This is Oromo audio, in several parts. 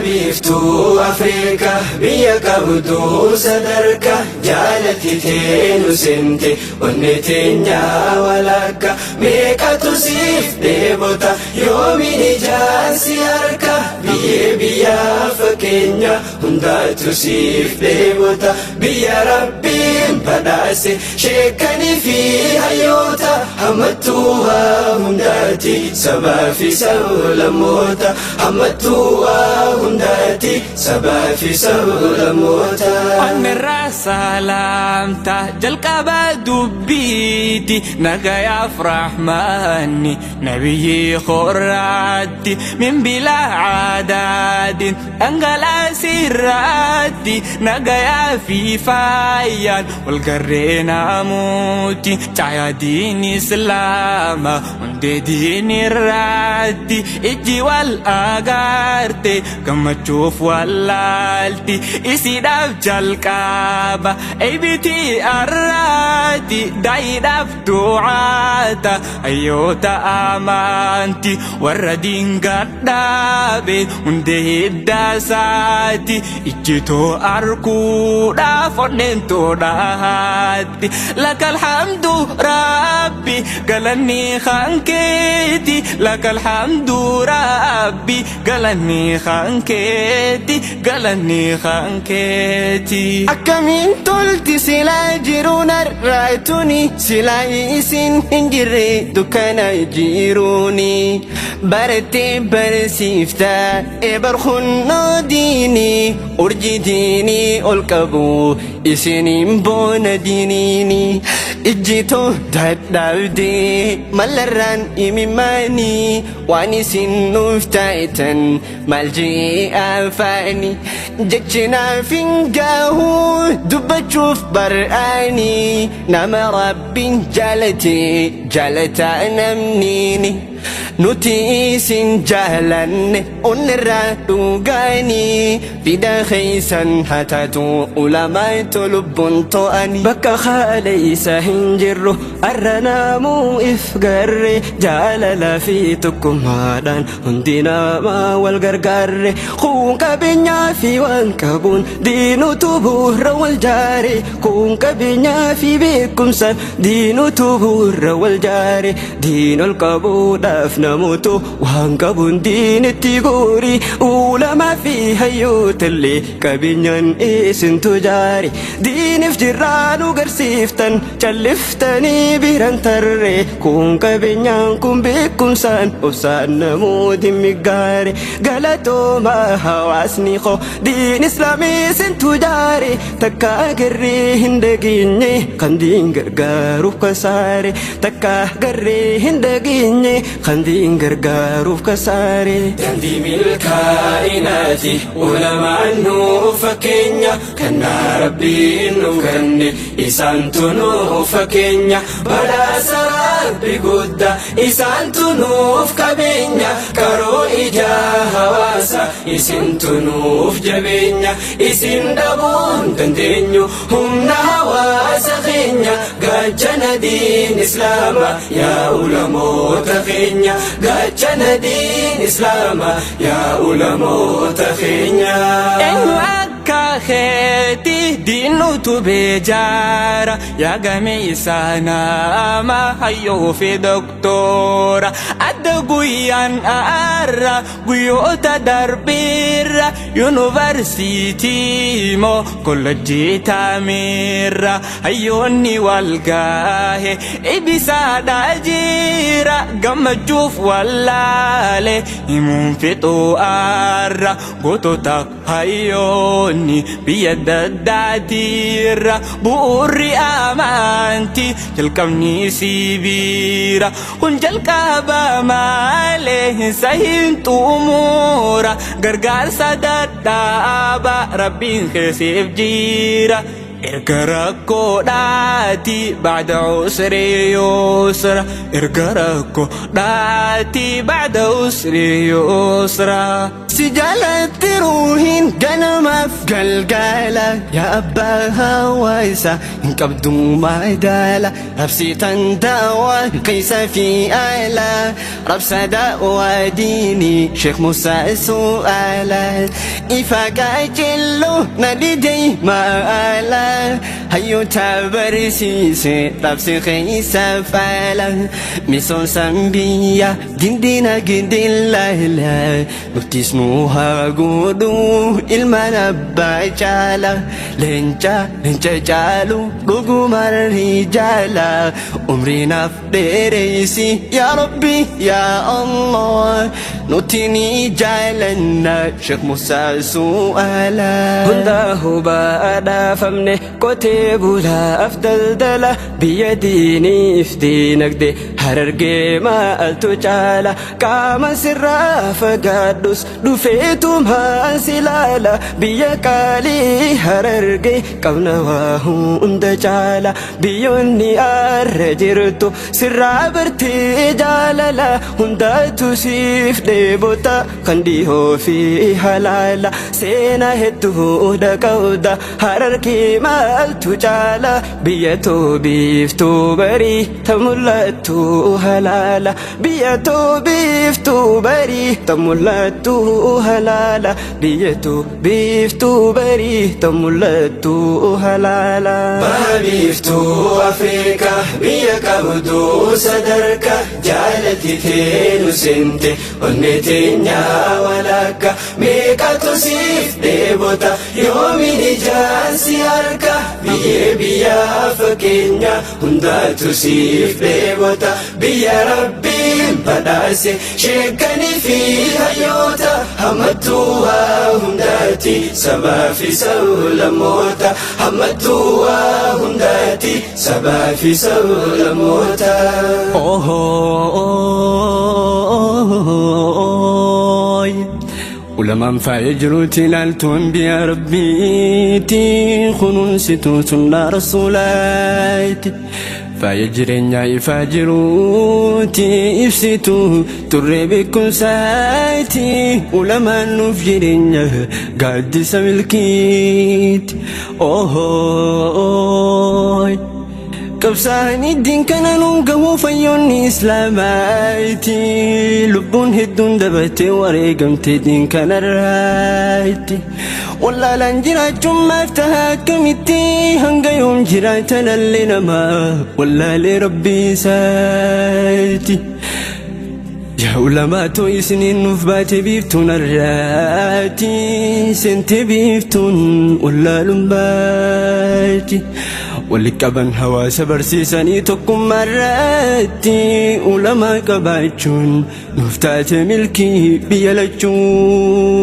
Biiftuu Afrikaa biyya qabdu sadarkaa jaalatti teenu seente onnee teenyaa walakka meeqatu siif dheebota yoomiin ijaan si harka biyyee biyyaa fakkeenya hundaatu siif dheebota biyya rabbiin badhaase sheekanii fi hayyoota hammattuu haa hundaati sabaa fi sablammoota hammattuu waa hundaati sabaa fi sablammoota. Onnirraa salaamta jalqaba dubbiiti nagayaaf rahmaanni nabiyyi qorraatti min bilaa caadaadin dhangalaasirraatti nagayaa fi faayyaan walgarree naamuuti caayaa diin islaama hundee diin irraatti ijji wal agaarte gammachuuf wallaalti isiidhaaf jalqaba eebitii arraati daayiidhaaf du'aata hayyoota amanti warra diingadhaabe hundee hiddaasaati ijjitoo arkuudhaaf onneen toodhaatti lakal hamdu rabbi galanni kankeeti lakal hamdu rabbi galanni kankeeti galanni kankeeti. Akkamiin tolti silaa jiruun har'aatuni silaa isin hin jirre dukkana jiruuni barattee barsiifta ebar kunnoo diinii urjii diinii ol qabu isiniin boona diiniini ijjitoo dadhabdee mallarraan imimmaanii waan isin nuuf taa'itan maal jee afaani jechinaaf hin gahu dubbachuuf bar'aani nama rabbiin jaalate jaalataa namniini nuti isin jaalanne onnirraa dhugaanii fida keeysan haa taatu ulamaatu lubbuun to'ani. Bakka haala isa hin jirru arra namuu if garre jaalala fi tokkummaadhaan hundi namaa wal gargaarre kun qabeenyaa fi waan qabuun diinutu bu'uura wal jaare kun qabeenyaa fi beekumsaan diinutu bu'uura wal jaare diin ol qabuudhaaf namoota waan qabuun diinitti guuri ulamaa fi hayyootallee qabeenyaan isintu jaare diiniif jirraa nu garsiiftan calliftanii biran tarre kun qabeenyaan kun beekumsaan obsaan namooti migaare galatooma hawaasni koo diin islaamii isintu jaare takka garree hin dhageenye kan diin gargaaruuf kasaare takka garree hin dhageenye kan diin gargaaruuf kasaare. Daandii milkaa'inaati ulamaan nuuf fakkeenya kennaa rabbiin nu kenne isaantu nuuf fakkeenya badhaasa rabbi guddaa isaantu nuuf qabeenya qaroo ijaa hawaasa isintu nuuf jabeenya isin dhabuun dandeenyu humna hawaasa keenya gaachana diin islaama yaa ulamoota keenya gaachana diin islaama yaa ulamoota keenya. Eenyu akka keeti diinutu beejaara yaa game isaa nama hayyoo fi doktora adda guyyaan arra guyyoota darbiirra yuunivarsiitii moo kollejjii taamirra hayyoonni wal gaahe ibisaadha jira gammachuuf wallaale himuun fixuu arra gootota hayyoonni biyya daddaatiirra bu'uurri amantii jalqabni sibiira kun jalqaba malee hin sahin xumura gargaarsa dadhaaba rabbiin keessiif jira. Erga rakkoodhaati ba'da usri yusra. Erga rakkoodhaati ba'da usri yusra. Si jaalatti ruuhiin ganamaaf galgala, yaa abbaa hawaasa hin qabdu madaala. Rabsitan daawaa keessa fi ala, rabsa daawaa diinii Sheekh Musaa su'aala. Ifa qajeelloo na didee maala, hayyoota barsiise rabsi keessa faala. Misoomsaan biyya dindina gindillala, nutis nu haa godhu ilmaan abbaa caala. Leenca leenca caalu dhugumaan rijaala, umriinaaf dheereysi yaa Rabbi yaa Allah, nuti ni jaalanna Sheekh Musaa su'aala. Hundaa baadhaafamne qotee bulaaf daldala, biyya diiniif diinagde Harargee maaltu caala? Qaama sirraa fagaadhus dhufeetumaan si laala, biyya qaalii Harargee qabna waa hunda caala. Biyyoonni arra jirtu sirraa bartee jaalala, hundaatu siif dheebota kan dhihoo fi halaala. Seenaa hedduudha qabda, Harargee maaltu caala? Biyya toobiiftuu barii ta mul'attu halaala, biyya toobiiftuu barii ta mul'attu halaala, biyya toobiiftuu barii ta mul'attu halaala. Baha biiftuu Afrikaa biyya qabdu sadarkaa, jaalatti teenu seente onnee teenyaa walakka. Meeqatu siif dheebota yoomin ijaan si harka? Biyyee biyyaa fakkeenya hundaatu siif dheebota, biyya Rabbiin badhaase sheekanii fi hayyoota, hammattuu waa hundaati sabaa fi sablammoota, hammattuu waa hundaati sabaa fi sablammoota. Ulamaan faaya jiruuti, ilaaltuun biyya Rabbiiti, kunuunsituu sunnaa Rasuulaati. Faaya jireenyaa ifaa jiruuti, ibsituu turree beekumsaati. Ulamaan nuuf jireenya, gaaddisa milkiiti. Qabsaa'anii diin kana nuun gahuu fayyoonni Islaamaati. Lubbuun hedduun dabartee wareegamtee diin kanarraatti. Wallaalaan jiraachuun maaf taha akkamitti? Hanga yoom jiraata dhalli namaa wallaalee Rabbii isaati? Yaa ulamaatoo, isiniin nuuf baate biiftuun arraati, seente biiftuun wallaalummaati. Walitti qaban hawaasa barsiisanii tokkummaarratti, ulamaa qabaachuun nuuf taate milkii biyya lachuuti.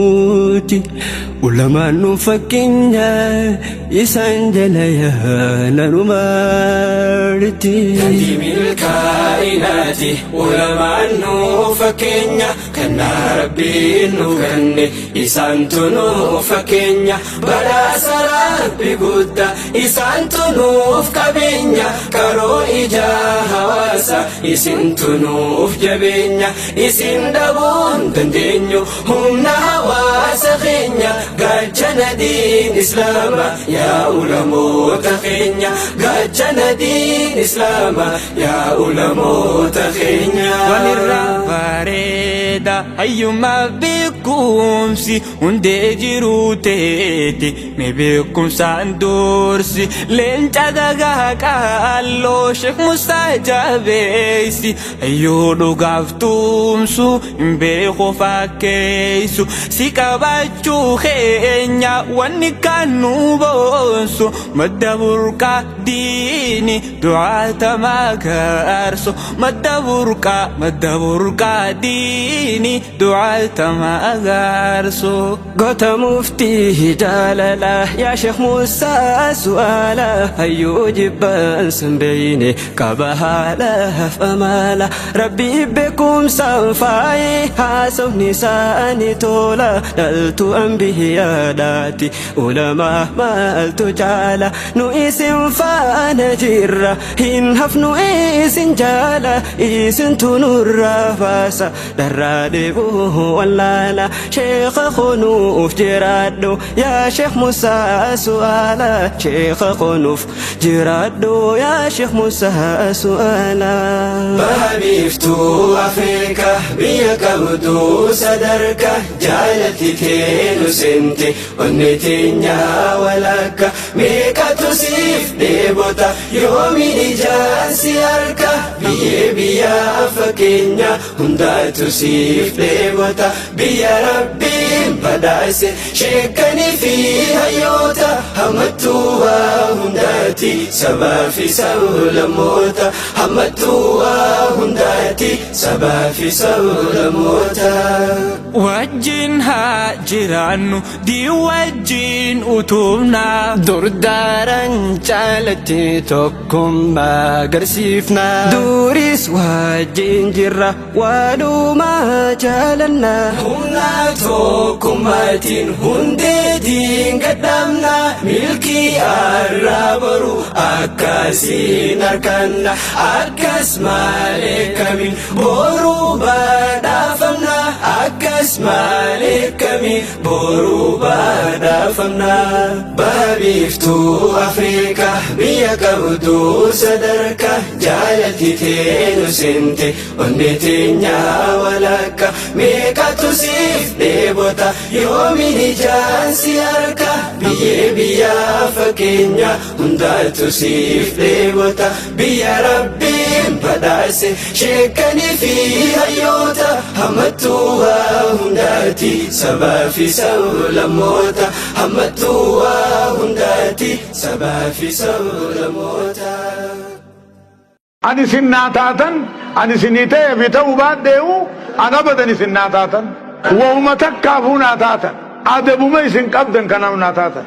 Ulamaan nuuf fakkeenya, isaan jala yaananumaarti. Daandii milkaa'inaati ulamaan nuu fakkeenya, kennaa Rabbiin nu kenne isaantu nuuf fakkeenya. Badhaasa Rabbi guddaa isaantu nuuf qabeenya, qaroo ijaa hawaasa isintu nuuf jabeenya. Isin dhabuun dandeenyu humna hawaasa keenya, gaachana diin Islaama yaa ulamoota keenya, gaachana diin Islaama yaa ulamoota keenya. Walirraa bareeda hayyummaa beekumsi hundee jiruu teeti, mee beekumsaan dursi. Leenca dagaa qaalloo Sheekh Musaa jabeessi, hayyuu dhugaaf tumsu hin beeku fakkeessu. Si qabaachuu keenya wanni kan nu boonsu, madda burqaa diini du'aata magaarsu, madda burqaa, madda burqaa diini du'aata magaarsu. Goota muftii jaalala yaa Sheekh Musaa su'aala, hayyuu jibbaan san beeyne qaba haalaaf amala. Rabbii beekumsaan faaye, haasofni isaanii tola, dhaltuu ambiyyaadha. hundaati ulamaa maaltu caala? Nu isin faana jirra, hin hafnu isin jaala. Isintu nurraa baasa dharraa dheebuu wallaala. Sheekha kunuuf jiraadhu yaa Sheekh Musaa Su'aala. Sheekha kunuuf jiraadhu yaa Sheekh Musaa Su'aala. Baha biiftuu Afrikaa biyya qabdu sadarkaa, jaalatti teenu seente onnee teenyaa walakka. Meeqatu siif dheebota, yoomiin ijaan si harka? Biyyee biyyaa fakkeenya hundaatu siif dheebota. Biyya Rabbiin badhaase sheekanii fi hayyoota, hammattuu waa hundaati sabaa fi sablammoota. Hammattuu waa hundaati sabaa fi sablammoota. Wajjin haa jiraannu, dii wajjin utubnaa. Durdaaran caalatti tokkummaa agarsiifna. Duris wajjin jirra, walumaa jaalanna. Humna tokkummaatiin hundeetiin gadhaabna. Milkii arraa boru akkasiin arganna. Akkas malee kamiin boruu badhaafamna? Akkas malee kamiin boruu badhaafamna? Baha biiftuu Afrikaa biyya qabdu sadarkaa, jaalatti teenu seente onnee teenyaa walakka. Meeqatu siif dheebota, yoomiin ijaan si harka? Biyyee biyyaa fakkeenya hundaatu siif dheebota. Biyya Rabbiin badhaase sheekanii fi hayyoota, hammattuu waa hundaati sabaa fi sablammoota. Hammattuu waa hundaati sabaa fi sablammoota. Ani isin naa taatan, ani isinii ta'ee fi ta'uu baadhee'u, an abadan isin naa taatan. Wahuma takkaafuu naa taatan. Adabuma isin qabdan kanaaf naa taatan.